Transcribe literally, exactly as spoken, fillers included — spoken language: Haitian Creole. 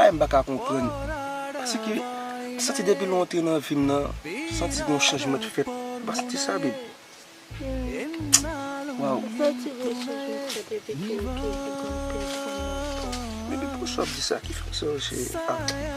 Ay, m pa ka konprann. Paske m santi depi lè w antre nan vi m nan, m santi gen yon chanjman k fèt. Ou pa santi sa, babe? Waw. Sa ti vle chanjman k fèt epi ke ou toujou gen anpil fanm nan kò. Baby, poukisa w ap di sa? Ki fanm sa yo, cheri? Ah.